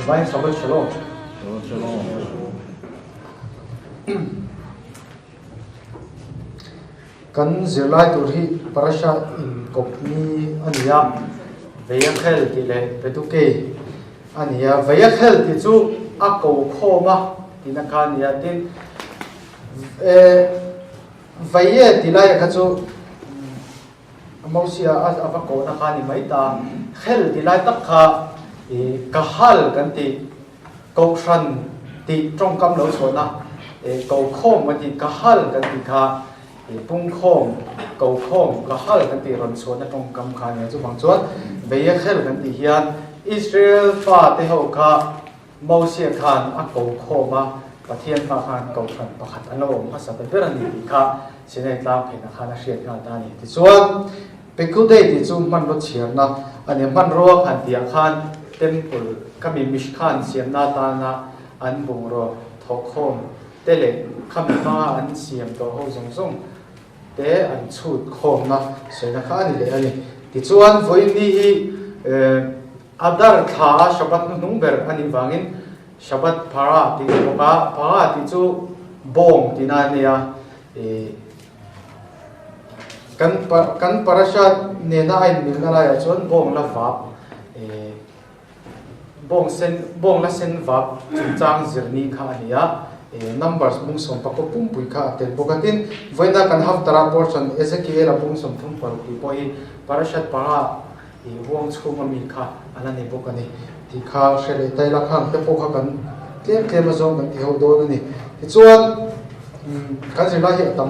Vain Shabbat Shalom. Kan zirlai tur hi Parasha inkawp ni a ni a, Vayakhel tih leh Pedukei a ni a. Vayakhel tih chu a ko khawm a tihna kha a ni a, tin Vaye tih laiah kha chu Mosia a va kawhna kha a ni mai ta. Khel tih lai tak kha Kahal kan tih, Kohhran tih tawngkam lo chhuahna Kokhawm kan tih, Kahal kan tih kha Pungkhawm, Kokhawm, Kahal kan tih rawn chhuahna tawngkam kha a ni a. Chuvang chuan Veiakhel kan tih hian Israel fate ho kha Mosia khan a ko khawm a, Pathian hma khan kohhran pakhat an lo awm hmasa ta ber a ni tih kha Sinai tlang phenah khan a hriat nghal ta a ni. Tichuan, Pekudei tih chu hmanraw chhiarna a ni. Hmanrua khan tihah khan Temple khami Mishkan siamna atana an bungraw thawhkhawm te leh khami hmanga an siam tawh ho zawng zawng te an chhut khawmna sawina kha a ni leh a ni. Tichuan, vawiin ni hi Adar thla a Shabbat hnuhnung ber a nih vangin Shabbat Para tih a ni bawk a, Para tih chu bawng tihna a nia. Ih kan kan parasha nena a inmilna laiah chuan bawng la vap ih bawng sen bawng la sen vap chungchang zirni kha a ni a, ih numbers bung sawm pakua pumpui kha a tel bawk a. Tin, vawiina kan Haftarah portion Ezekiel-a bung 36 tih pawh hi Parashat Para I huang chhunga mi kha a la ni bawk a ni tih kha hre leh ta ila, khang te pawh kha kan tlem tlem a zawng kan ti ho dawn a ni. Tichuan kan zirlai hi a tam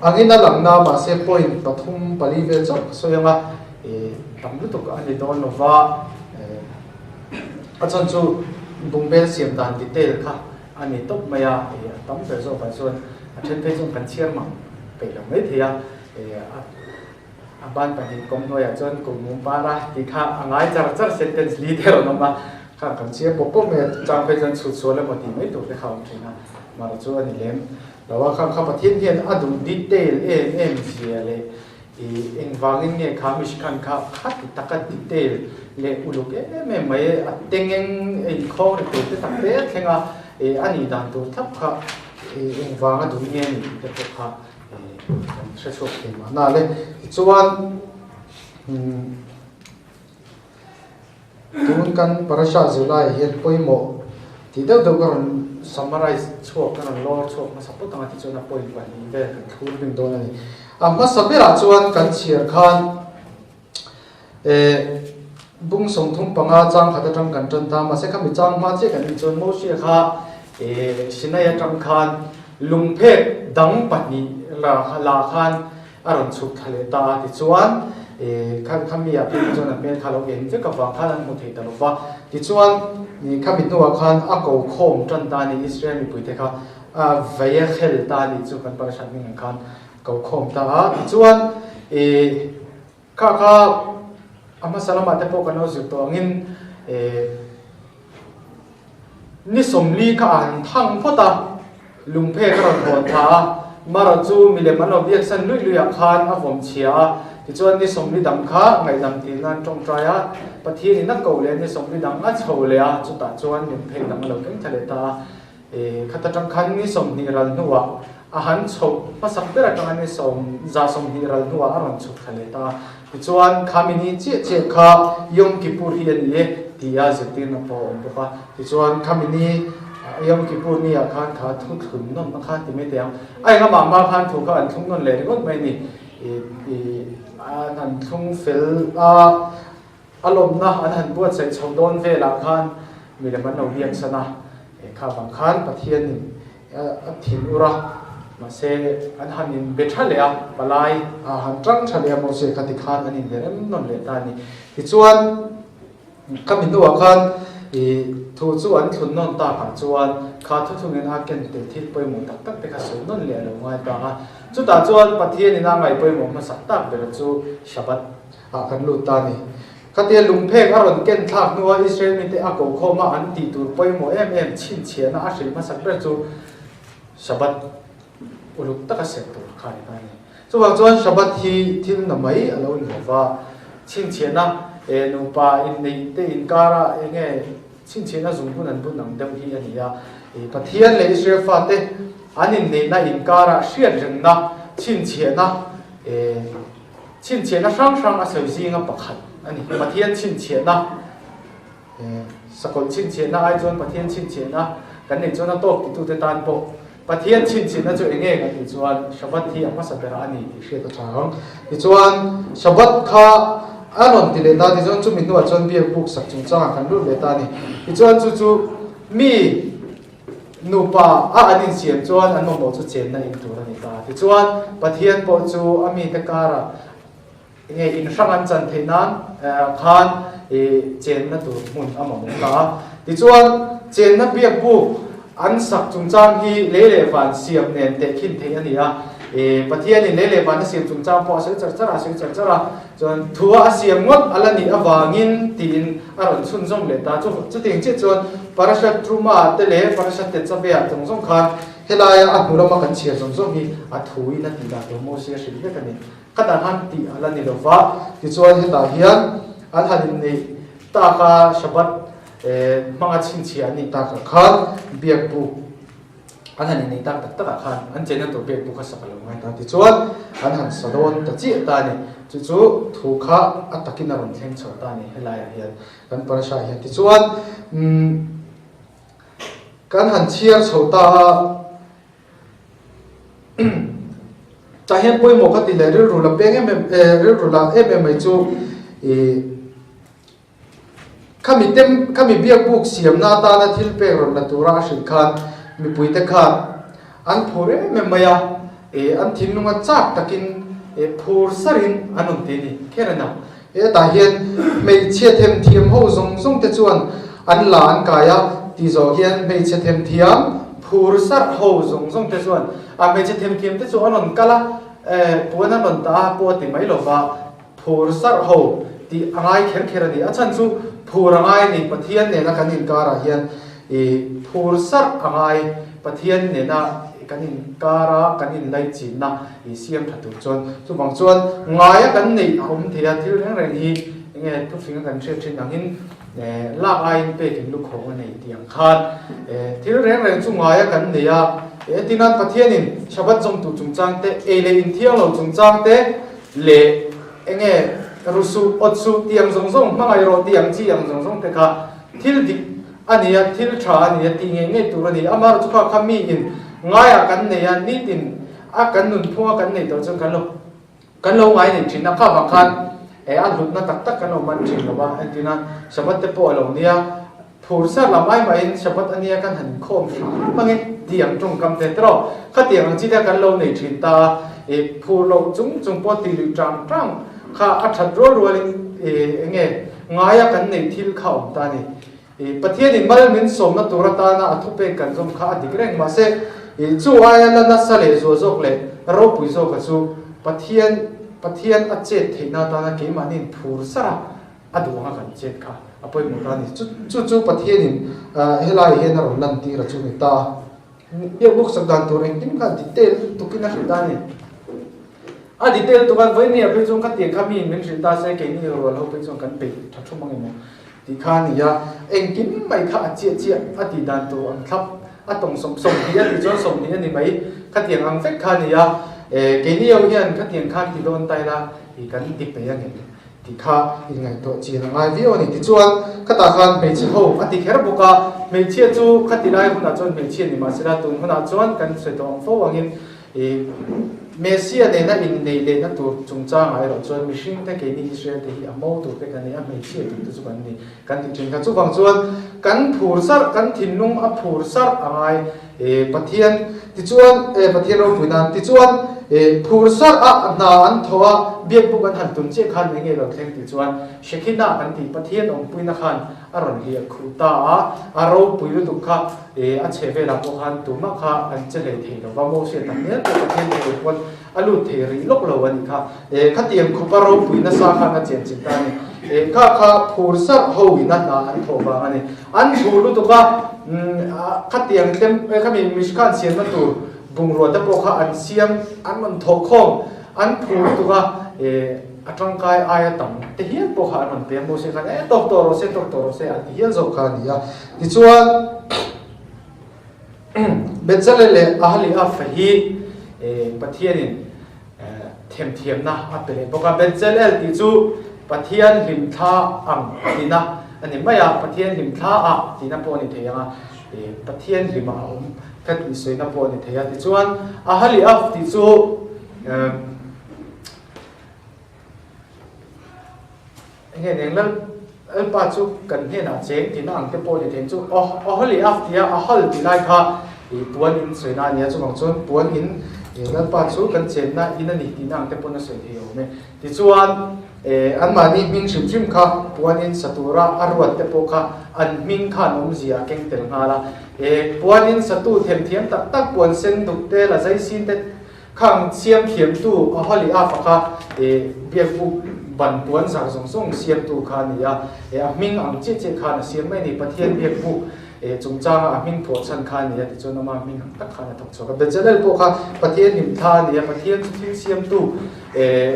angin a lang na mahse point pathum pali vel chauh ka sawi ang a, i tam lutuk a ni dawn lo va, a chhan chu bungbel siam dan detail kha a ni tawp mai a, i a tam ber zawkah chuan a then phei chuan kan chhiar mang peih lo maithei a, i a. A ban pahnih kawm hnuaiah chuan kum mum par a tih kha a ngai char char sentence li te rawn awm a, kha kan chhiar pawp pawp mai a, chang phei chuan chhut sual emaw tih mai tur te kha a awm thin a, mahse chu a ni lem lo a, kha kha Pathian hian a duh detail em em zia leh ih engvangin nge kha Mishkan kha khati taka detail leh uluk em em mai a tengeng a inkhawng ri tur te tak te thleng a, ih a nih dan tur thlap kha ih engvang a duh nge a ni tih te pawh kha Kan hre chhuak thei mahna le. Tichuan tun kan parasha zirlaiah hian pawimawh tih deuh deuh ka rawn summarize chhuak ka rawn lawr chhuak hmasa phawt ang a tichuan a point pahnih vel kan thlur bing dawn a ni. A hmasa berah chuan kan chhiar khan bung 35 chang khat atang kan tan ta mahse khami chang hma chiah kan en chuan Moshe kha Sinai atang khan lungphek dang pahnih la khan a rawn chhuk thla leh ta a tichuan khami ah phei chuan a hmel kha lo en vek avang khan an hmu thei ta lova tichuan khami hnuah khan a ko khawm tan ta a ni Israel mipuite kha a Vayekhel ta a nih chu kan parasha hming ang khan ko khawm ta a tichuan Kha kha a hmasa lamah te pawh kan lo zir tawh angin ni 40 kha a han thang phawt a, lungphek a rawn hawn thla a, Mara chu milem an lo biaksan luih luihah khan a vawm chhia a, tichuan ni 40 dang kha ngaihdam tih nan tawngtai a, Pathianin a ko leh ni 40 dang a chho leh a, chutah chuan lungphek dang a lo keng thla leh ta a. Khat atang khan ni 20 ral hnuah a han chhoh hmasak ber atanga ni 120 ral hnuah a rawn chhuk thla leh ta a. Tichuan, khami ni chiah chiah kha Yom Kippur hi a ni e tih a zirtirna pawh a awm bawk a. Tichuan, khami ni Yom Kippur ni ah khan kha thu thlun nawn na kha ti mai teh ang. A engah mah khan thu kha an thlung nawn leh ringawt mai a ni. An han thlung fel a. A lawmna an han buatsaih chho dawn velah khan milem an lo biaksan a, kha vang khan Pathianin a thin ur a, mahse an han inbe tha leh a, palai a han tang tha leh a Moses kha tikhan an inbe rem nawn leh ta a ni. Tichuan khami hnuah khan thu chu an thlun nawn takah chuan kha thuthlungin a ken tel thil pawimawh tak tak te kha sawi nawn leh a lo ngai ta a, chutah chuan Pathianin a ngaihpawimawh hmasak tak ber chu Shabbat ah kan lut ta a ni. Khatia lungphek a rawn ken thlak hnua Israel mite a ko khawm a an tih tur pawimawh em em chhinchhiahna a hrilh hmasak ber chu Shabbat uluk taka serh tur kha a ni ta a ni. Chuvang chuan Shabbat hi thil na mai a lo ni lo va, chhinchhiahna nupa inneih te inkara eng nge. Chhinchhiahna zungbun an bun ang deuh hi a ni a. Pathian leh Israel fate an inneihna inkarah hriatrengna chhinchhiahna chhinchhiahna hrang hrang a sawi zinga pakhat a ni. Pathian chhinchhiahna sakawlh chhinchhiahna ai chuan Pathian chhinchhiahna kan neih chuan a tawk titute tan pawh Pathian chhinchhiahna chu eng nge kan tih chuan Shabbat hi a hmasa ber a ni tih hriat a tha ang. Tichuan, Shabbat kha a rawn ti leh ta tichuan chumi hnuah chuan biak buk sak chungchangah kan lut leh ta a ni. Tichuan chu chu mi nupa a an insiam chuan an mamawh chu chenna in tur a ni ta. Tichuan, Pathian pawh chu a mite karah Enge in hrang an chan theih nan khan chenna tur hmun a mamawh ta a. Tichuan, chenna biak buk an sak chungchang hi lei leh van siam nen tehkhin theih a ni a. Pathianin lei leh van a siam chungchang pawh a sawi char char a, a sawi char char a. Chuan, thua a siam ngawt a la nih avangin tiin a rawn chhunzawm leh ta. Chutiang chiah chuan Parashat Truma te leh Parashat Tetzaveh-ah zawng zawng khan helaia a hnu lama kan chhiar zawng zawng hi a thuin a tih dan tur Mosia hrilh vek a ni. Ka dan han tih a la ni lo va, tichuan hetah hian an han inneih tak a, Shabbat hmanga chhinchhiah an nih takah khan biak buk an han inneih tak tak takah khan an chenna tur biak buk a sak a lo ngai ta. Tichuan an han sa dawn ta chiah ta a ni. Chu chu thu kha a takin a rawn thleng chho ta a ni helaiah hian kan parasha hian. Tichuan kan han chhiar chho ta a. Tah hian pawimawh ka ti leh rilru la peng em em eh rilru la em em mai chu ih khami tem khami biak buk siamna atana thil pek rawn la tura a hrilh khan mipuite khan an phur em em mai a ih an thinlunga chak takin ih phur sarin an awm ti a ni kher a ni. Hetah hian hmeichhe themthiam ho zawng zawng te chuan an la an kai a, ti zawh hian hmeichhe themthiam phur sarh ho zawng zawng te chuan a hmeichhe themthiam te chu an rawn kal a, puan an rawn tah a pawh a ti mai lova, phur sarh ho tih a ngai kher kher a ni. A chhan chu phur a ngai a ni, Pathian nena kan inkarah hian i phur sarh a ngai, Pathian nena kan inkara kan inlaichinna i siam tha tur chuan chuvang chuan ngaia kan neih a awm thei a, thil reng reng hi enge thufing a kan hriat thin angin lak aiin pek in lukhawng a nei tih ang khan thil reng reng chu ngaia kan nei a, entinan Pathianin Shabbat zawm tur chungchang te, ei leh inthiang lo chungchang te leh enge rusuh, awtsuh tih ang zawng zawng, hmangaih rawh tih ang chi ang zawng zawng te kha thil dik a ni a, thil tha a ni a tih ngei ngei tur a ni. Amaherawhchu kha kha miin ngaiah kan nei a, nitin a kan nunphunga kan neih tawh chuan kan lo kan lo ngai nei thin a, kha vang khan eh a hlutna tak tak kan lo man thin lo va, entirna Shabbat te pawh a lo nia, phur ser lam ai mahin Shabbat a nia kan han inkhawm hram ang e tih ang tawngkam te tawh khatiang ang chi te kan lo nei thin ta a, eh phur loh chung chung pawh tih luih tang tang kha a that rual rualin eh enge ngaia kan neih thil kha a awm ta a ni. Pathianin mal min sawmna tur atana a thupek kan zawm kha a dik reng. Mahse, chu aia la nasa leh zual zawk leh ropui zawka chu Pathian Pathian a chet theihna atana keimahniin phur sar a, a duh anga kan chet kha a pawimawh ta a ni. Chu chu Pathianin helaiah hian a rawn lantir a chu ni ta a. Biak bawk sak dan tur engkim kha detail tukin a hrilh ta a ni. A detail tukan vawinia phei chuan khatiang kha miin min hrilh ta se keini rual ho phei chuan kan peih tha thum ang emaw tih kha a ni a, engkim mai kha a chiah chiah a tih dan tur ang thlap a tawng sawm 20 a tih chuan 20 a ni mai khatiang ang vek kha a ni a, keini ho hian khatiang khan ti dawn ta ila ih kan ti peih ang em tih kha inngaihtuah chian a ngai viau a ni. Tichuan khatah khan hmeichhe ho a ti kher bawk a, hmeichhia chu khati lai hunah chuan hmeichhia ni mahsela tun hunah chuan kan sawi tawh ang fo angin I Messia nena inneih lehna tur chungchangah erawh chuan mihringte keini Israelte hi a mo turte kan ni, a hmeichhia turte chu kan ni kan ti thin kha. Chuvang chuan kan phur sarh, kan thinlung a phur sarh a ngai i Pathian tichuan e Pathian ropui nan tichuan i phur sarh a hna an thawh a, biak buk an han tum chiah khan eng nge lo thleng tih chuan Shekinah kan tih Pathian awmpuina khan a rawn hliah khuh ta a, a ropui lutuk kha e a chhe velah pawh khan tumah kha an che hlei thei lo va, Moses tak hmel pawh Pathian thei pawn a lut thei rih lawk lo a nih kha, e khatiang khawpa ropui nasa khan a chen chin ta a ni, e kha kha phur sarh ho in a hna an thawh vang a ni, an phur lutuk a, khatiang tlem khami Mishkan siamna tur bungrua te pawh kha an siam an rawn thawh khawm an phur lutuk a, e. a tangkai aia tam te hial pawh kha an rawn pe a, Moses khan e tawk tawh rawh se, tawk tawh rawh se a ti hial zawk kha a ni a. Tichuan Bezalel leh Ahaliab hi Pathianin themthiamna a pe leh bawk a. Bezalel tih chu Pathian hlimthla ang tihna a ni mai a, Pathian hlimthla ah tihna pawh a ni thei ang a, Pathian hlimah a awm ka tih sawina pawh a ni thei a. Tichuan Ahaliab tih chu Enge neng lal Lalpa chu kan hnenah cheng tihna ang te pawh ni thei chu Oholiab tia a hal tih lai kha ih puan in sawina a nia chuvang chuan puan in ih Lalpa chu kan chenna in a ni tihna ang te pawn a sawi thei awm e. Tichuan eh anmahni hming hrim hrim kha puan in sa tura a ruat te pawh kha an hming khan awmzia a keng tel nghal a. Eh puan in satu themthiam tak tak puan sen duk te la zai sin te Khang siam thiamtu Aholiab kha biakbuk ban puan zar zawng zawng siamtu kha a ni a, a hming ang chiah chiah khan a siam mai a ni. Pathian biakbuk chungchanga a hming phuah chhan kha a ni a, tichuan ama hming ang tak khan a thawk chhuak a. Bezalel pawh kha Pathian hlimthla a ni a, Pathian chu thil siamtu,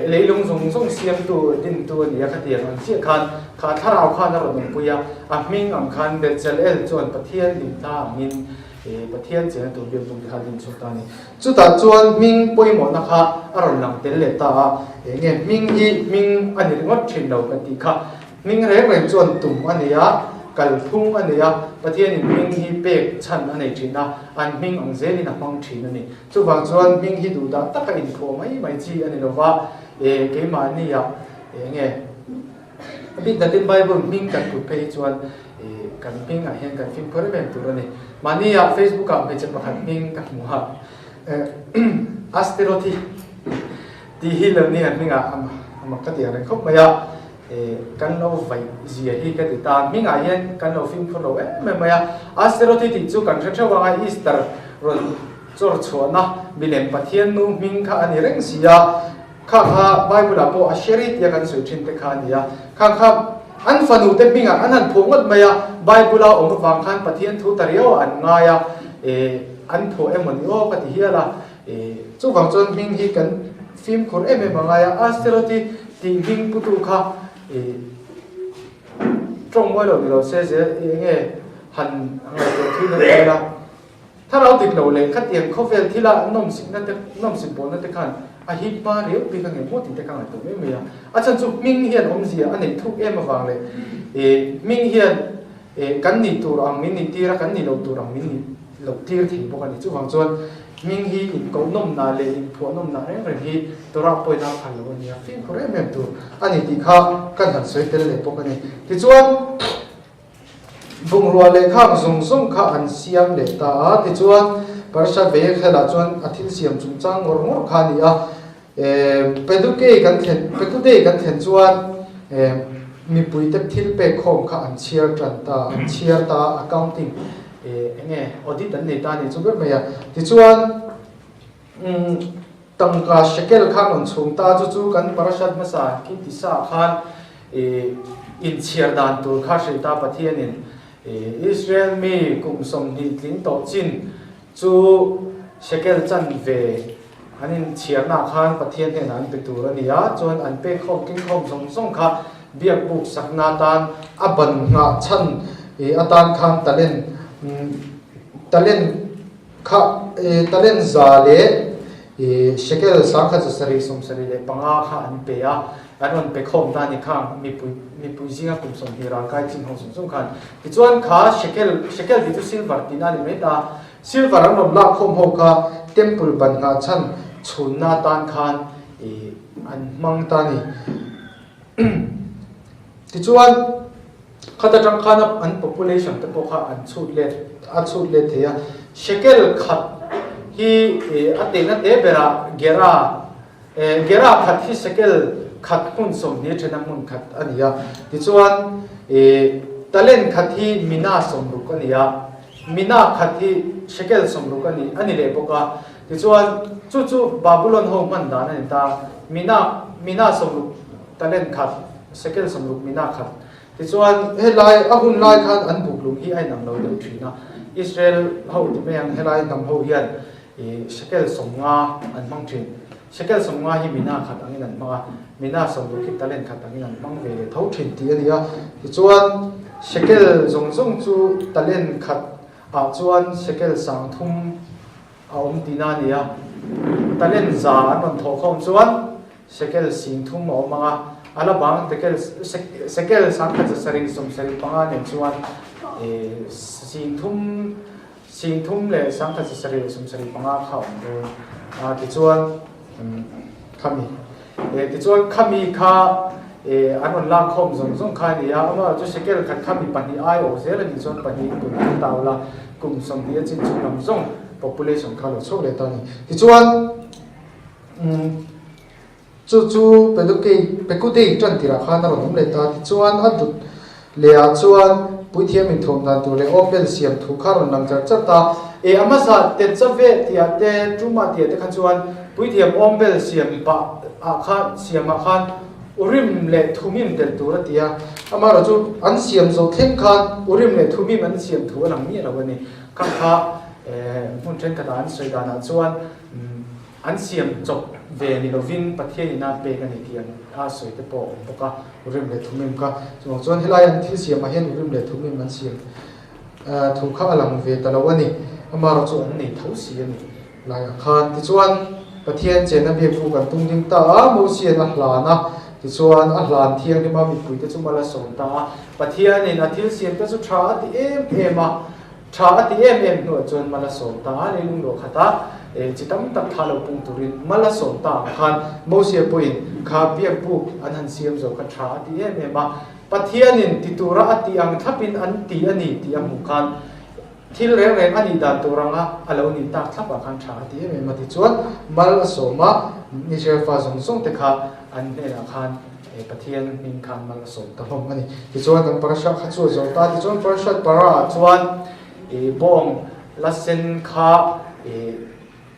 leilung zawng zawng siamtu, dintu a ni a, khatiang ang chiah khan kha thlarau khan a rawn awmpui a, a hming ang khan Bezalel chuan Pathian hlimthla angin Pathian chena tur biakbuk te kha a din chhuak ta a ni. Chutah chuan hming pawimawhna kha a rawn lang tel leh ta a, eng nge hming hi hming a ni ringawt thin lo kan tih kha. Hming reng reng chuan tum a nei a, kalphung a nei a, Pathianin hming hi pek chhan a nei thin a, an hming ang zelin a hmang thin a ni. Chuvang chuan hming hi duhdah taka inphuah mai mai chi a ni lo va, e keimahnia eng nge a bik takin Bible hming kan put phei hi chuan kan hming ah hian kan fimkhur em em tur a ni. Mahni ah Facebook ah hmeichhe pakhat hming ka hmu a, Asterothi tih hi lo ni an hming ah a mak ka ti ang reng khawp mai a, kan lo vaih zia hi ka ti ta. Hming ah hian kan lo fimkhur lo em em mai a, Asterothi tih chu kan hre theuh ang a, Easter rawn chawr chhuahna milem Pathian nu hming kha a ni reng si a. Kha kha Bible ah pawh Asheri tia kan sawi thin te kha a ni a. Kha kha an fanu te hmingah an han phuah ngawt mai a, Bible a awm avang khan Pathian thu ta riau ah an ngai a, eh an phuah emaw ni aw ka ti hial a. Eh chuvang chuan hming hi kan fimkhur em em a ngai a, Asterothi tih hming putu kha eh tawng mawi lo ni lo se zel eng nge han ngaihtuah thin a tel a. Thlarau dik lo leh khatiang khawvel thila nawmsikna te, nawmsik bawlna te khan a hip hma riau bik a ngei maw tih te ka ngaihtuah mai mai a. A chhan chu hming hian awmzia a neih thuk em avang leh eh hming hian eh kan nih tur ang min nih tir a, kan nih loh tur ang min nih loh tir thei bawk a ni. Chuvang chuan hming hi inkoh nawmna leh inphuah nawmna reng reng hi Torah pawhin a phal lo a nia, fimkhur em em tur a ni tih kha kan han sawi tel leh bawk a ni. Tichuan. Bungrua leh khak zawng zawng kha an siam leh ta a, tichuan Parsha Veikhel-ah chuan a thil siam chungchang ngawr ngawr kha a ni a. Pedukei kan thlen, Pekudei kan thlen chuan mipuite thil pek khawm kha an chhiar tan ta, an chhiar ta a, accounting eng nge audit an nei ta a ni chu ber mai a. Tichuan Tangka shekel khan rawn chhung ta chu chu kan parashat hmasa khi ti sa khan inchhiar dan tur kha hrilh ta Pathianin Israel mi kum 20 tling tawh chin chu shekel chan ve an inchhiarna khan Pathian hnenah an pe tur a ni a, chuan an pek khawm king khawm zawng zawng kha biak buk sakna atan a ban nghah chhan atan khan talent talent Kha talent za leh shekel 1775 kha an pe a, an rawn pe khawm ta a ni kha mipui mipui zinga kum 20 ralkai chin ho zawng zawng khan. Tichuan kha shekel, shekel tih chu silver tihna a ni mai ta, silver an rawn lak khawm ho kha temple ban nghah chhan chhunna atan khan an hmang ta a ni. Tichuan. Khat atang khan an population te pawh kha an chhut let a chhut let thei a. Shekel khat hi a tehna te berah gera gera khat hi shekel khat hmun 20 thena hmun khat a ni a. Tichuan talent khat hi mina 60 a ni a. Mina khat hi shekel 60 a ni a ni leh bawk a. Tichuan chu chu Babylon ho hman dan a ni ta. Mina mina 60 talent khat shekel 60 mina khat. Tichuan, helai a hun lai khan an buk lung hi a inang lo deuh thin a. Israel ho ti mai ang helai hnam ho hian shekel 50 an hmang thin. Shekel 50 hi mina khat angin an hmang a, mina 60 khi talent khat angin an hmang ve leh tho thin tih a ni a. Tichuan, shekel zawng zawng chu talent khat ah chuan shekel 3000 a awm tihna a ni a. Talent za an rawn thawh khawm chuan shekel 3000 a awm ang a, a la bang tekel shekel 1775 nen chuan 3000 3775 kha a awm dawn a tichuan khami tichuan khami kha an rawn lak khawm zawng zawng kha a ni a, amaherawhchu chu shekel khat kha mi pahnih ai awh zel a nih chuan pahnih kum chu tau la kum 20 a chin chung lam zawng population kha a lo chhuak leh ta a ni. Tichuan Chu chu Pelukei, Pekutei tan tirah khan a rawn awm leh ta. Tichuan a dut lehah chuan Puithiam inthuam dan tur leh awm bel siam thu kha a rawn lang char char ta. E a hmasa Tetchave tihah te, Truma tihah te kha chuan Puithiam awm bel siam pah ah khan siamah khan Urim leh Thumim tel tur a ti a. Amaherawhchu chu an siam zawh thleng khan Urim leh Thumim an siam thu a lang miah lo a ni. Kha kha hmun thenkhatah an sawi danah chuan An siam chawp ve ni lovin Pathian ina pek a ni tih an a sawi te pawh a awm bawk a, Urim leh Thumim kha. Chuvang chuan helai an thil siamah hian Urim leh Thumim an siam thu kha a lang ve ta lo a ni. Amaherawh chu an nei tho si a ni laiah khan. Tichuan Pathian chenna biakbuk an tum ding ta a, Mosian a hlan a, tichuan a hlan thianghlim a mipuite chu mal a sawm ta a. Pathianin a thil siamte chu tha a ti em em a. Tha a ti em em hnuah chuan mal a sawm ta a, leilung luah khatah chi tam tak tha lo pung turin mal a sawm ta ang khan Mosia pawhin kha biakbuk an han siam zo kha tha a ti em em a, Pathianin ti tura a tih ang thlapin an ti a ni tih a hmuh khan thil reng reng a nih dan tur anga a lo nih tak thlapah khan tha a ti em em a tichuan mal a sawm a, Israel fa zawng zawng te kha an hnenah khan He Pathian hming khan mal a sawm ta hlawm a ni. Tichuan kan parasha kha chu a zo ta. Tichuan parashat para ah chuan ih bawng la sen kha ih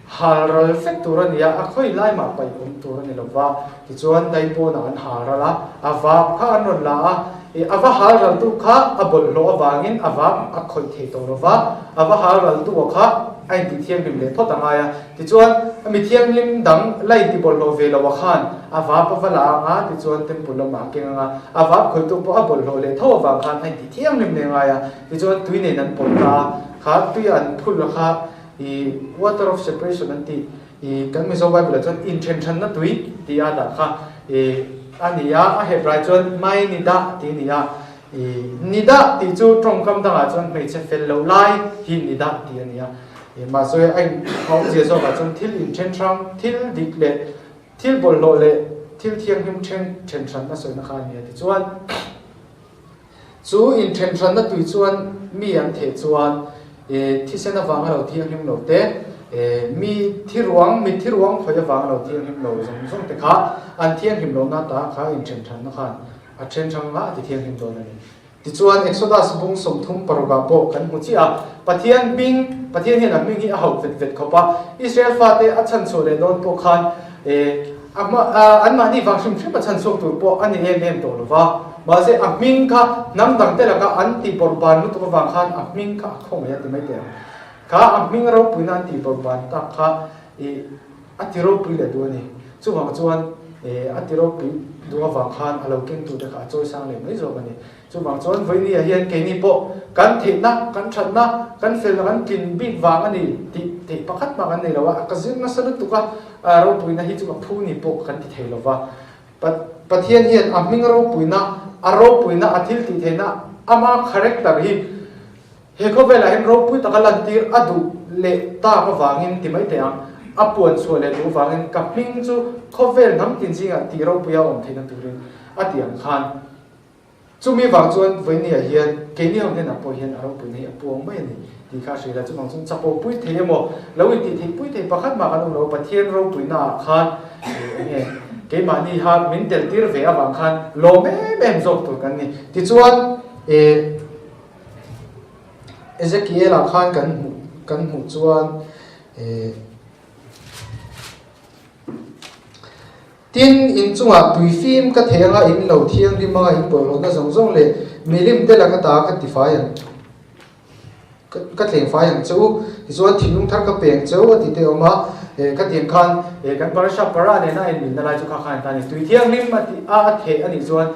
hal ral vek tur a ni a, a khawi lai mah paih awm tur a ni lo va. Tichuan daipawnah an hal ral a, a vap kha an rawn la a, ih a va hal ral tu kha a bawlhhlawh avangin a vap a khawih thei tawh lo va, a va hal ral tu a kha a intih thianghlim leh phawt a ngai a. Tichuan, mi thianghlim dang la inti bawlhhlawh ve lo a khan a vap a va la ang a, tichuan temple lamah a keng ang a, a vap khawihtu pawh a bawlhhlawh leh tho avang khan a inti thianghlim leh ngai a, tichuan tui nen an pawlh ta a, kha tui an phulh a kha i water of separation an tih i kan Mizo Bible ah chuan inthenhranna tui tih a dah kha i a ni a, a Hebrai chuan mai nidah tih a ni a, i nidah tih chu tawngkam dangah chuan hmeichhe fel loh lai hi nidah tih a ni a. Mahse a inawmzia zawkah chuan thil inthen hrang, thil dik leh thil bawlhhlawh leh thil thianghlim then then hranna sawina kha a ni a. Tichuan, chu inthen hranna tui chuan mi an theh chuan thisen avanga lo thianghlim lo te, mi thi ruang, mi thi ruang khawih avanga lo thianghlim lo zawng zawng te kha an thianghlim lohna ta kha inthen hranna khan a then hrang a, a ti thianghlim dawn a ni. Tichuan, Exodus bung 36 ah pawh kan hmu chiah a, Pathian hming, Pathian hian a hming hi a hauh vet vet khawp a, Israel fate a chhanchhuah leh dawn pawh khan a hma, anmahni vang hrim hrim a chhanchhuak tur pawh a ni em em tawh lo va, mahse a hming kha hnam dangte laka an tih bawrhban lutuk avang khan a hming kha a khawngaih a ti mai teh ang. Kha a hming ropuina an tih bawrhban tak kha i a ti ropui leh duh a ni. Chuvang chuan a ti ropui duh avang khan a lo kengtute kha a chawisang leh mai zawk a ni. Chuvang chuan vawinia hian keini pawh kan theihna, kan thatna, kan felna, kan tlin bik vang a ni tih theih pakhat mah kan nei lo a, ka zir nasa lutuk a, ropuina hi chu ka phu ni pawh kan ti thei lo va. Pathian hian a hming ropuina, a ropuina, a thil tih theihna, ama character hi He khawvelah hian ropui taka lantir a duh leh tak avangin ti mai teh ang, a puan chhuah leh duh avangin ka hming chu khawvel hnam tin zingah tih ropuia awm theihna turin a ti ang khan. Chumi vang chuan vawinia hian keini ho hnenah pawh hian a ropuina hi a puang mai a ni tih kha a hrilh a, chuvang chuan chapo pui thei emaw lo intih theih pui thei pakhat mah kan awm lo, Pathian ropuina ah khan eng nge keimahni ha min tel tir ve avang khan lawm em em zawk tur kan ni. Tichuan eh. Ezekiel-ah khan kan hmuh kan hmuh chuan eh Tin, in chungah tui fim ka thei anga in lo thianghlim anga in pawlhlawhna zawng zawng leh milim te laka ta ka tifai ang ka tleng fai ang che u. Tichuan thinlung thar ka peng che u a ti te awm a. Khatiang khan kan parasha para nena a inmilna lai chu kha khan ta a ni. Tui thianghlim a tih a a theh a nih chuan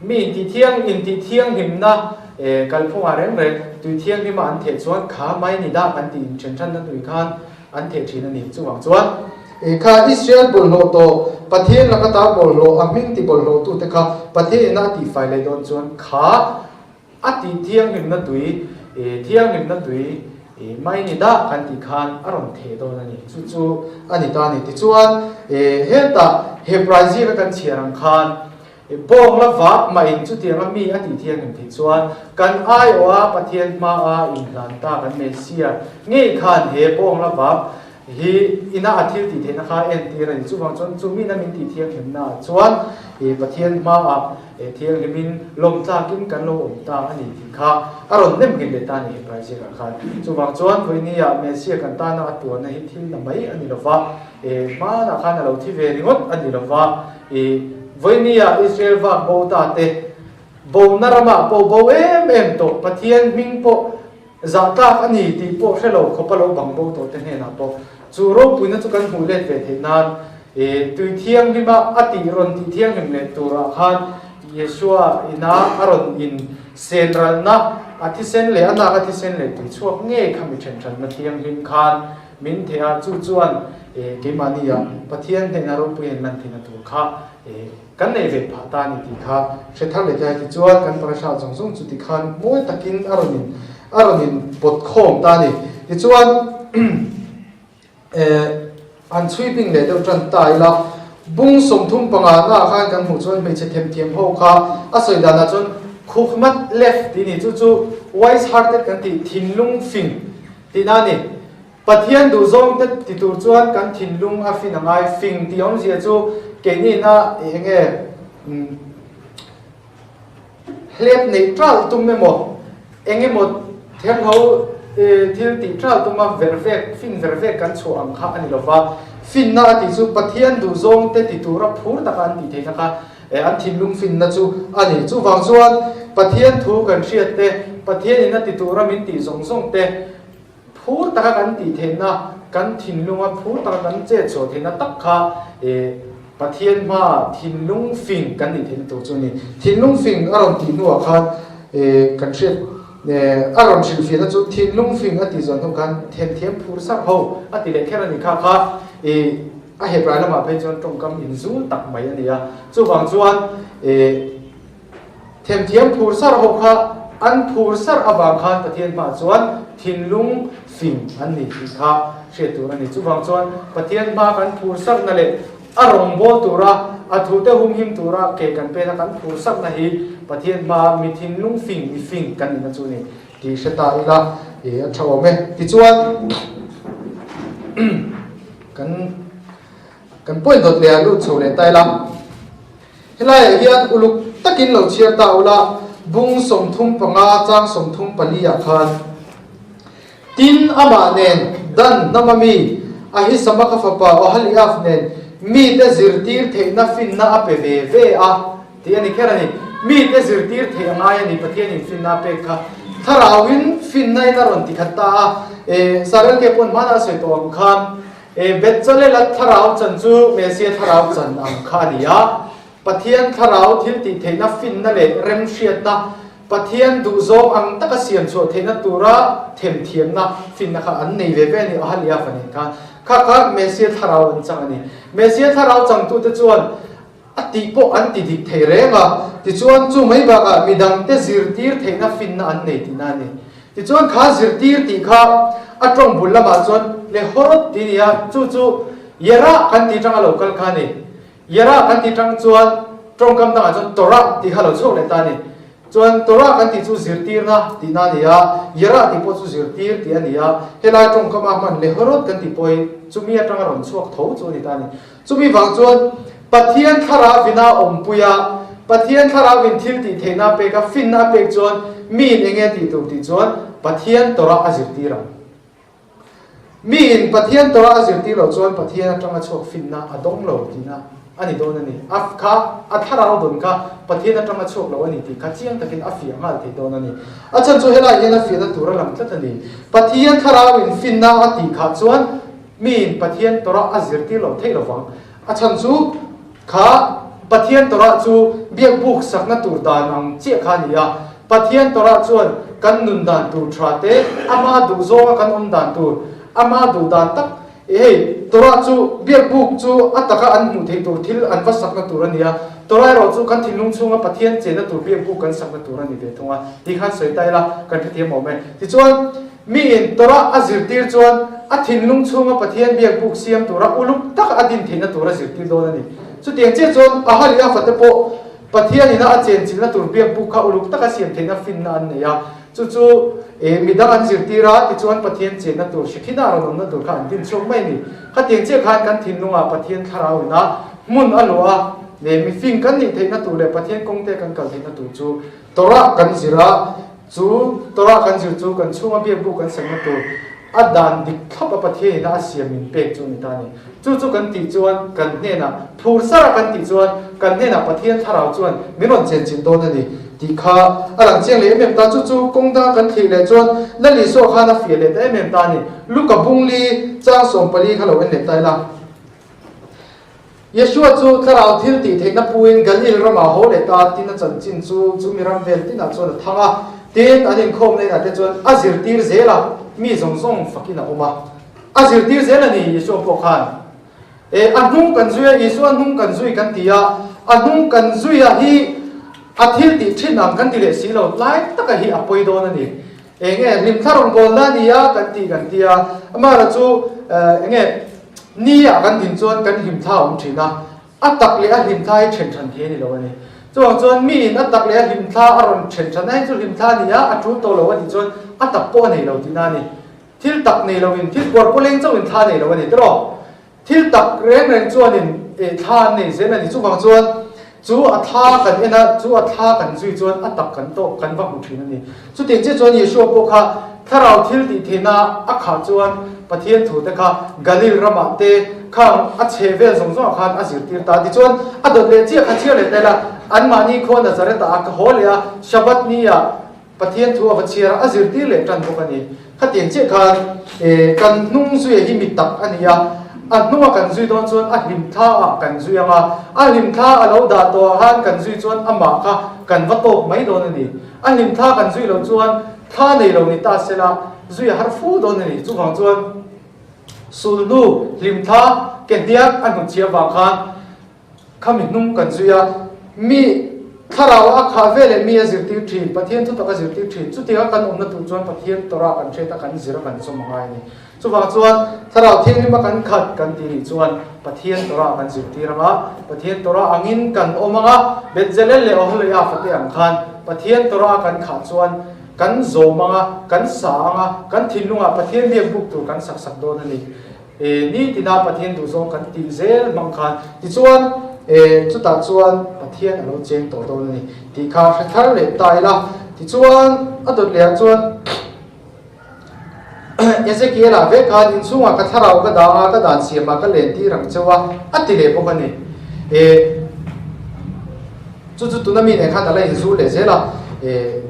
mi intih thiang intih thianghlimna kalphungah reng reng tui thianghlima an theh chuan kha mai ni dah kan tih inthen thanna tui khan an theh thin a ni. Chuvang chuan kha Israel bawlhhlawh tawh Pathian laka ta bawlhhlawh a hming ti bawlhhlawhtute kha Pathian ina a tihfai leh dawn chuan kha A tih thianghlimna tui, thianghlimna tui mai ni dah kan tih khan a rawn theh dawn a ni. Chu chu a ni ta a ni. Tichuan, hetah Hebrai ziaka kan chhiar ang khan bawng la vak mahin chutianga mi a tih thianghlim theih chuan kan aiawha Pathian hmaa inhlan ta kan Messiah ngei khan he bawng la vak hi ina a thil tih theihna kha entir a ni. Chuvang chuan chu mina min tih thianghlimna ah chuan Pathian hmaah thianghlimin lawm tlakin kan lo awm ta a ni tih kha a rawn nem nghet leh ta a ni Hebrai ziakah khan. Chuvang chuan vawinia Messiah kan tana a tuarna hi thil na mai a ni lo va, hmanah khan a lo thi ve ringawt a ni lo va, vawinia Israel vak bo ta te bona ramah pawh bo em em tawh Pathian hming pawh Zah tlak a ni tih pawh hre lo khawpa lo bang bo tawh te hnenah pawh chu ropuina chu kan hmuh let ve theih nan tui thianghlima a tih rawn tih thianghlim leh turah khan Yeshua ina a rawn in sen ralna a thisen leh a nak a thisen leh tui chhuak ngei kha mi thenhranna thianghlim khan min theh a, chu chuan keimahnia Pathian hnena ropui an lan theihna tur kha Kan neih ve phah ta a ni tih kha hre thar leh tlai tichuan kan parasha zawng zawng chu tikhan mawi takin a rawn in a rawn in pawt khawm ta a ni. Tichuan eh han chhui bing leh deuh tan ta ila bung 35 na ah khan kan hmuh chuan hmeichhe themthiam ho kha a sawi danah chuan khukhmat left tih a ni chu chu wise hearted kan tih thinlung fing tihna a ni. Pathian duhzawng te ti tur chuan kan thinlung a fin a ngai. Fing tih awmzia chu keiniina eng nge hlep neih ṭal tum emaw, eng emaw themho thil tih ṭal tuma vervek, fin vervek kan chhuah ang kha a ni lo va. Finna a tih chu Pathian duhzawng te ti tura phur taka an tih theihna kha an thinlung finna chu a ni. Chuvang chuan Pathian thu kan hriat te, Pathianin a ti tura min tih zawng zawng te, Phur taka kan tih theihna, kan thinlunga phur taka kan chet chhuah theihna tak kha Pathian hmaa thinlung fing kan nih theihna tur chu a ni. Thinlung fing a rawn tih hnuah khan kan hriat a rawn hrilhfiahna chu thinlung fing a tih zawh hnu khan themthiam phur sarh ho a ti leh kher a ni kha kha a Hebrai lamah phei chuan tawngkam inzul tak mai a ni a. Chuvang chuan Themthiam phur sarh ho kha an phur sarh avang khan Pathian hmaah chuan thinlung fing an ni tih kha hriat tur a ni. Chuvang chuan Pathian hma kan phur sarhna leh a rawngbâwl tura a thute humhim tura ke kan pena kan phur sarhna hi Pathian hmaa mi thinlung fing, mi fing kan nihna chu a ni tih hre ta ila a tha awm e. Tichuan kan kan point dawt leh a lut chho leh ta ila. Helaiah hian uluk takin lo chhiar ta ula, bung 35 chang 34 ah khan, Tin, amah nen Dan hnama mi Ahisamaka fapa Ohaliav nen mite zirtir theihna finna a pe ve ve a, tih a ni kher a ni. Mite zirtir theih a ngai a ni, Pathianin finna a pek kha. Thlarauin finna in a rawn ti khat ta a, e, Sarel ke pawn hmanah a sawi tawh ang khan, E Betzalela thlarau chan chu Mesia thlarau chan ang kha a ni a. Pathian thlarau thil tih theihna finna leh remhriatna, Pathian duhzawng ang taka siam chhuah theihna tura themthiamna finna kha an nei ve ve a ni, Ahaliafa nen khan. Kha kha Mesia thlarau an chang a ni. Mesia thlarau changtute chuan a tih pawh an ti dik thei reng a, tichuan chu mai bakah midangte zirtir theihna finna an nei tihna a ni. Tichuan kha zirtir tih kha a tawng bul lamah chuan lehawrawt tih a ni a, chu chu Yerah kan tih tanga lo kal kha a ni. Yerah kan tih tang chuan tawngkam dangah chuan Torah tih kha lo chhuak leh ta a ni. Chuan Torah kan tih chu zirtirna tihna a ni a, Yerah tih pawh chu zirtir tih a ni a, helai tawngkama hman lehawrawt kan tih pawh hi chumi atanga rawn chhuak tho chu a ni ta a ni. Chumi vang chuan Pathian thlarau ina awmpui a, Pathian thlarau in thil tih theihna a pek a, finna a pek chuan miin eng nge tih tur tih chuan Pathian Torah a zirtir ang. Miin Pathian Torah a zirtir loh chuan Pathian atanga chhuak finna a dawng lo tihna a ni dawn a ni. A kha a thlarau dawn kha Pathian atanga chhuak lo a ni tih kha chiang takin a fiah nghal thei dawn a ni. A chhan chu helai hian a fiahna tur a lang tlat a ni. Pathian thlarau in finna a tih khah chuan. Miin Pathian Torah a zirtir lo theih lovang. A chhan chu kha Pathian Torah chu biakbuk sakna tur dan ang chiah kha a ni a. Pathian Torah chuan kan nun dan tur tha te, ama duhzawnga kan awm dan tur, ama duh dan tak, hei Torah chu biakbuk chu a taka an hmuh theih tur thil an va sakna tur a ni a. Torah erawh chu kan thinlung chhunga Pathian chenna tur biakbuk kan sakna tur a ni ve thung a tih khan sawi ta ila kan hrethiam awm e. Tichuan. Miin Torah a zirtir chuan a thinlung chhunga Pathian biakbuk siam tura uluk taka a din theihna tur a zirtir dawn a ni. Chutiang chiah chuan Ahaliah fate pawh Pathian ina a chenchilhna tur biakbuk kha uluk taka siam theihna finna an nei a. Chu chu midang an zirtir a, tichuan Pathian chenna tur Shekinah rawn awmna tur kha an din chhuak mai a ni. Khatiang chiah khan kan thinlungah Pathian thlarau ina hmun a luah a, mifing kan nih theihna tur leh Pathian kawngte kan kal theihna tur chu Torah kan zir a, Chu Torah kan zir chu kan chhunga biakbu kan sakna tur a dan dik thlap a Pathian ina a siam min pek chu a ni ta a ni. Chu chu kan tih chuan kan hnenah phur sara kan tih chuan kan hnenah Pathian thlarau chuan min rawn chenchilh dawn a ni tih kha a lang chiang leh em em ta. Chu chu kawng danga kan thlir leh chuan Lal Isua khan a fiah leh ta em em ta a ni. Luka bungli chang 14 kha lo en leh ta ila. Yeshua chu thlarau thil tih theihna puin Galil ramah haw leh ta tin a chanchin chu chu mi ram vel tinah chuan a thang a. Tin, an inkhawmna inah te chuan a zirtir zel a, mi zawng zawng fakin a awm a. A zirtir zel a ni Yeshua pawh khan. E, a hnung kan zui a, Isua hnung kan zui kan ti a, a hnung kan zui a hi a thil tih thin ang kan ti leh si lo, tlai taka hi a pawi dawn a ni. Enge hlimthla rawngbawlna a ni a kan ti kan ti a, amaherawh chu enge ni ah kan din chuan kan hlimthla a awm thin a, a tak leh a hlimthla hi then than thei a ni lo a ni. Chuvang chuan miin a tak leh a hlimthla a rawn then than a, hei chu hlimthla a ni a, a tul tawh lo a tih chuan a tak pawh a nei lo tihna a ni. Thil tak nei loin thil puar pawleng chauhin thla a nei lo a ni tiraw? Thil tak reng reng chuanin thla an nei zel a ni. Chuvang chuan chu a thla kan en a, chu a thla kan zui chuan a tak kan tawh kan va hmu thin a ni. Chutiang chiah chuan Yeshua pawh kha thlarau thil tih theihna a khah chuan Pathian thute kha Galil ramah te khang a chhe vel zawng zawngah khan a zirtir ta. Tichuan a dawt leh chiah kha chhiar leh ta ila anmahni khua Nazareth-ah a haw leh a, Shabbat ni-ah Pathian thu a va chhiar a, a zirtir leh tan bawk a ni. Khatiang chiah khan kan hnung zuia hi mi tak a ni a, a hnunga kan zui dawn chuan a hlimthla ah kan zui ang a, a hlimthla a lo dah tawh ah khan kan zui chuan amah kha kan va tawk mai dawn a ni. A hlimthla kan zui loh chuan thla nei lo ni ta sela zui a har fu dawn a ni. Chuvang chuan sulhnu hlimthla ke hniak a hnutchhiah vang khan Khami hnung kan zui a, mi thlarau a khah ve leh mi a zirtir thin, Pathian thutak a zirtir thin. Chutianga kan awmna tur chuan Pathian Torah kan hriat a, kan zir a, kan chawm a ngai a ni. Chuvang chuan thlarau thianghlim a kan khat kan tih nih chuan Pathian Torah kan zirtir ang a, Pathian Torah angin kan awm ang a, Betzelel leh Oholiafa te ang khan Pathian Torah a kan khah chuan kan zawm ang a, kan sa ang a, kan thinlungah Pathian biak buk tur kan sak sak dawn a ni. E, nitina Pathian duhzawng kan tih zel hmang khan tichuan e, chutah chuan Pathian a lo cheng tawh dawn a ni tih kha hre thar leh ta ila. Tichuan a dawt lehah chuan Ezekiel-ah vek khan inchhungah ka thlarau ka dah a, ka dan siamah ka len tir ang cheu a, a ti leh bawk a ni. E, chu chu tuna mi nen khan a la inzur leh zel a. E,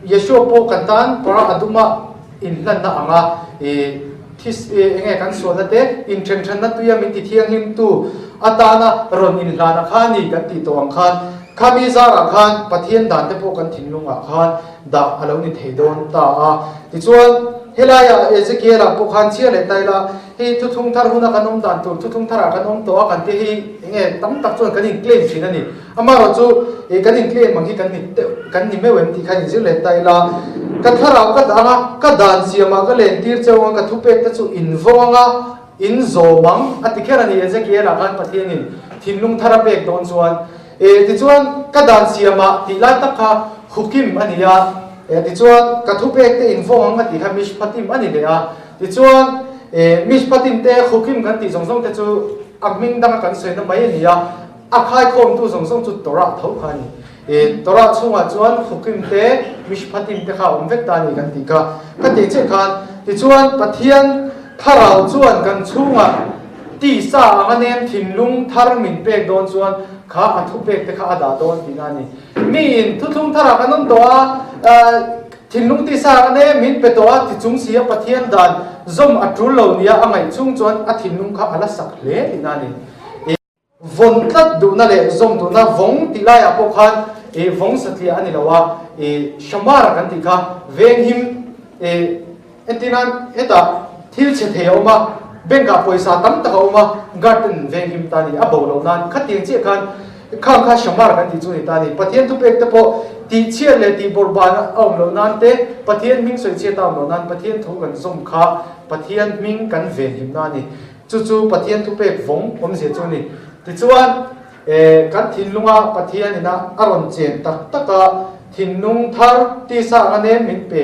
Yeshua pawh kan tan para a duma inhlanna anga i this eng nge kan sualna te inthen thenna tuia min ti thianghlimtu atana rawn inhlana kha a ni kan tih tawh ang khan khami zarah khan Pathian dan te pawh kan thinlungah khan dah a lo ni thei dawn ta a. Tichuan helaiah Ezekiel-ah pawh khan chhiar leh ta ila hei thuthung thar huna kan awm dan tur thuthung tharah kan awm tawh a kan tih hi eng nge tam tak chuan kan in-claim thin a ni. Amaherawh chu ih kan inclaim ang hi kan ni deuh kan ni meuh em tih kha inzir leh ta ila, ka thlarau ka dah ang a, ka dan siamah ka len tir cheu ang a, ka thupek te chu in vawng ang a, in zawm ang a ti kher a ni. Ezekiel-ah khan Pathianin thinlung thar a pek dawn chuan e tichuan ka dan siamah tih lai tak kha hukim a ni a, e tichuan ka thupek te in vawng ang a tih kha mishpatim a ni leh a, tichuan e mishpatim te hukim kan tih zawng zawng te chu a hming danga kan sawina mai a ni a. A khaikhawmtu zawng zawng chu Torah tho kha a ni. E, Torah chhungah chuan Chukim te, Mishpatim te kha a awm vek ta a ni kan tih kha. Ka tih chiah khan, tichuan Pathian Thlarau chuan kan chhungah tisa anga nem thinlung thar min pek dawn chuan kha a thupek te kha a dah dawn tihna a ni. Miin thuthlung tharah kan awm tawh a, e, Thinlung tisa a nem min pe tawh a ti chung si a Pathian dan zawm a tul lo nia a ngaih chung chuan a thinlung kha a la sak hle tihna a ni. Vawn tlat duhna leh zawm duhna vawng tih laiah pawh khan i vawng satliah a ni lo a, i shamar kan tih kha venghim i entirnan hetah thil chhe thei a awm a, bank ah pawisa tam tak a awm a, guard ten venghim ta a ni, a bo loh nan khatiang chiah khan khang kha shamar kan tih chu a ni ta a ni. Pathian thupek te pawh tihchhiat leh tihbawrhban a awm loh nan te, Pathian hming sawichhiat a awm loh nan Pathian thu kan zawm kha Pathian hming kan venhimna a ni. Chu chu Pathian thupek vawng awmzia chu a ni. Tichuan, kan thinlunga Pathian ina a rawn chen tak taka thinlung thar tisa anga nem min pe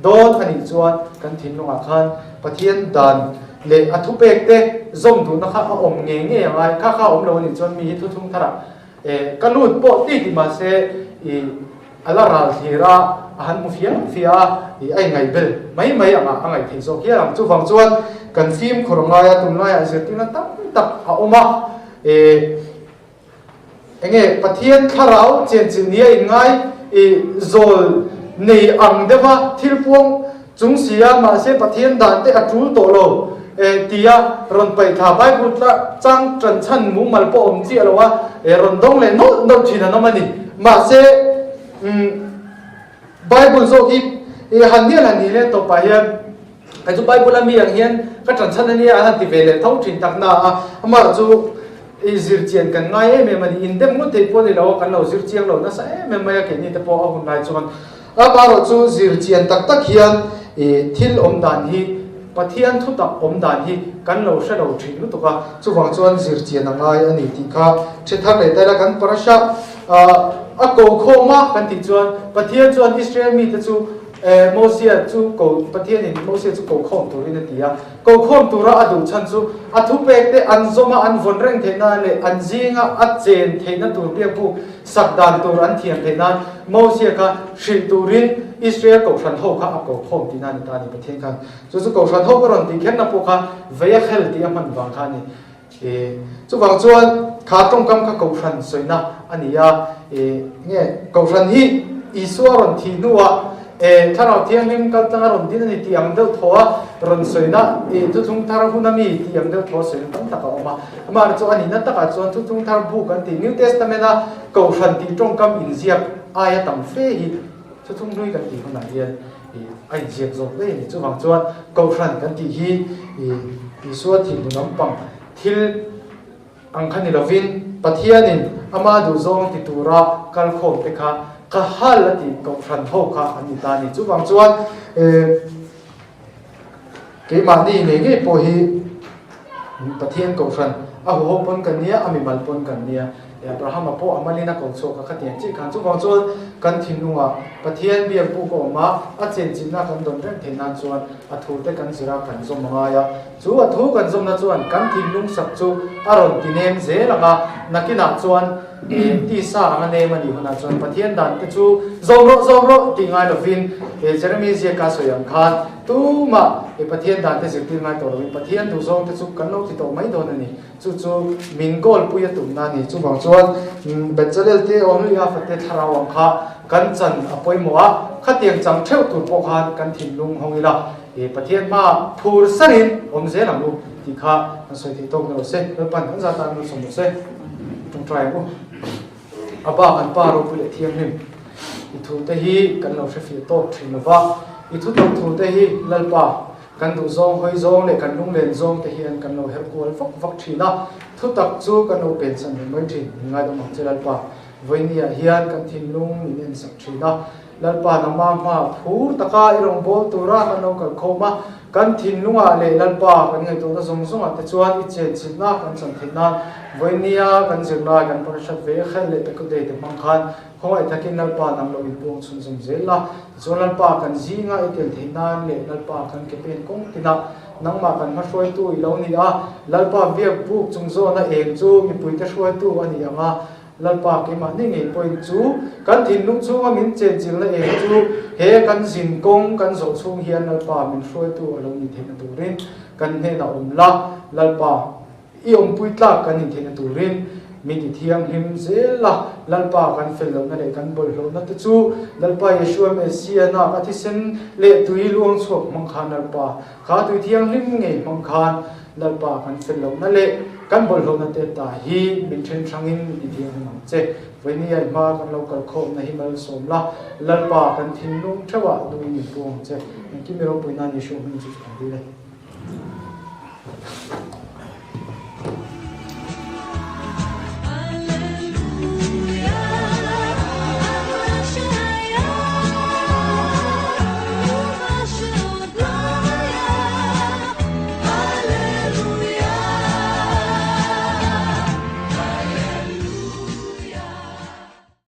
dawn a nih chuan kan thinlungah khan Pathian dan leh a thupek te zawm duhna kha a awm ngei ngei a ngai. Kha kha a awm lo a nih chuan mi hi thuthlung tharah ka lut pawh ti ti mahse i A la ral thlir a, a han hmu fiah fiah a, ih a ingaih bel mai mai angah a ngaih theih zawk hial ang. Chuvang chuan kan fimkhur a ngai a, tunlaiah zirtirna tam tak a awm a, ih enge Pathian thlarau chenchilh nia inngai ih zawl nei ang deuha thil puang chung si a, mahse Pathian dan te a tul tawh lo eh tia rawn paih thla Bible tla chang tan chhan mumal pawh awm chiah lo a, eh rawn dawng leh nawlh nawlh thin an awm a ni. Mahse umm Bible zawk hi eh han hnial han hnih leh tawpah hian kei chu Bible a mi ang hian ka tan chhan a nia an han ti ve leh tho thin tak na a, amah chu i zir chian kan ngai em em a ni. Indem ngawt theih pawh a ni lo a, kan lo zir chiang lo nasa em em mai a keini te pawh a hun lai chuan. Amaherawh chu zir chian tak tak hian thil awm dan hi, Pathian thutak awm dan hi kan lo hre lo thin lutuk a, chuvang chuan zir chian a ngai a ni tih kha hre thar leh ta ila kan parasha a ko khawm a kan tih chuan Pathian chuan Israel mite chu Mosia chu ko Pathianin Mosia chu ko khawm turin a ti a, ko khawm tura a duh chhan chu a thupek te an zawm a an vawn reng theih nan leh an zinga a chen theihna tur biakbuk Sak dan tur an thiam theih nan Mosia kha hrilh turin Israel kohhran ho kha a ko khawm tihna a ni ta a ni Pathian khan. Chu chu kohhran ho ka rawn tih kherna pawh kha Veiakhel tih a hman vang kha a ni. E, chuvang chuan kha tawngkam kha kohhran sawina a ni a. E, nge kohhran hi Isua rawn thih hnuah E, Thlarau Thianghlim kal tlanga rawn din a ni tih ang deuh thaw a rawn sawina, e, Thuthlung Thar hun a mi tih ang deuh thaw a sawina tam tak a awm a. Amaherawhchu a nihna takah chuan Thuthlung Thar bu kan tih, New Testament a Kohhran tih tawngkam inziak aia tam fe hi Thuthlung Hlui kan tih hunah hian, e, a inziak zawk daih a ni. Chuvang chuan Kohhran kan tih hi, e, Isua thihnu lampang thil, Ang kha ni lovin, Pathianin ama duhzawng ti tura kal khawm te kha ka hal a tih kohhran ho kha an ni ta a ni. Chuvang chuan keimahni ngei ngei pawh hi Pathian kohhran a huho pawn kan nia, a mimal pawn kan nia. Abrahama pawh a malin a ko chhuak a khatiang chiah khan. Chuvang chuan kan thinlungah Pathian biak buk a awm a, a chenchilhna kan dawn reng theih nan chuan a thute kan zir a, kan zawm a ngai a. Chu a thu kan zawmna chuan kan thinlung sak chu a rawn ti nem zel ang a, nakinah chuan tisa anga nem a nih hunah chuan Pathian dan te chu zawm rawh zawm rawh tih ngai lovin Jeremy ziaka sawi ang khan tumah Pathian dan te zirtir ngai tawh lovin Pathian duhzawng te chu kan lo ti tawh mai dawn a ni. Chu chu min goal pui a tumna a ni. Chuvang chuan Betzalel te Oholiab te thlarau ang kha kan chan a pawimawh a, khatiang chang theuh tur pawh khan kan thinlung hawng ila Pathian hma phur sarin awm zel ang u tih kha kan sawi theih tawk ni lo se. Lalpan kan zat tan malsawm lo se. Tawngtai ang u. A bak an pa ropui leh thianghlim i thu te hi kan lo hrefiah tawk thin lova, i thu tawk thu te hi Lalpa Kan duh zawng hawi zawng leh kan lunglen zawng te hian kan lo herh kual vak vak thin a, thutak chu kan lo pensan reng mai thin. Min ngaidam ang che Lalpa, vawinia hian kan thinlung min en sak thin a, Lalpa nangma hma phur taka i rawngbâwl tura kan lo kal khawm a, kan thinlungah leh Lalpa kan ngaihtuahna zawng zawngah te chuan i chenchilhna kan chan theih nan vawinia kan zirlai kan parashat ve khel leh pekudei te hmang khan Khawngaih takin Lalpa nang lo inpuang chhunzawm zel la, tichuan Lalpa kan zinga i tel theih nan leh Lalpa kan ke pen kawng tinah nangmah kan hmahruaitu i lo ni a, Lalpa biak buk chung zawna eng chu mipuite hruaitu a ni ang a, Lalpa keimah ni ngei pawhin chu kan thinlung chhunga min chenchilna eng chu he kan zin kawng kan zawh chhung hian Lalpa min hruaitu a lo ni theihna turin kan hnenah awm la, Lalpa i awmpui tlak kan intheihna turin. Mi ti thianghlim zel la, Lalpa kan fel lohna leh kan bawlhhlawhna te chu Lalpa Yeshua Messia nak a thisen leh tui luang chhuak hmang khan Lalpa kha tui thianghlim ngei hmang khan Lalpa kan fel lohna leh kan bawlhhlawhna te ta hi min then hrangin mi ti thianghlim ang che. Vawiini ai hma kan lo kal khawmna hi malsawm la, Lalpa kan thinlung theuhah nungin min pu ang che. Engkim i ropui nan Yeshua hming chu chu kan dil e.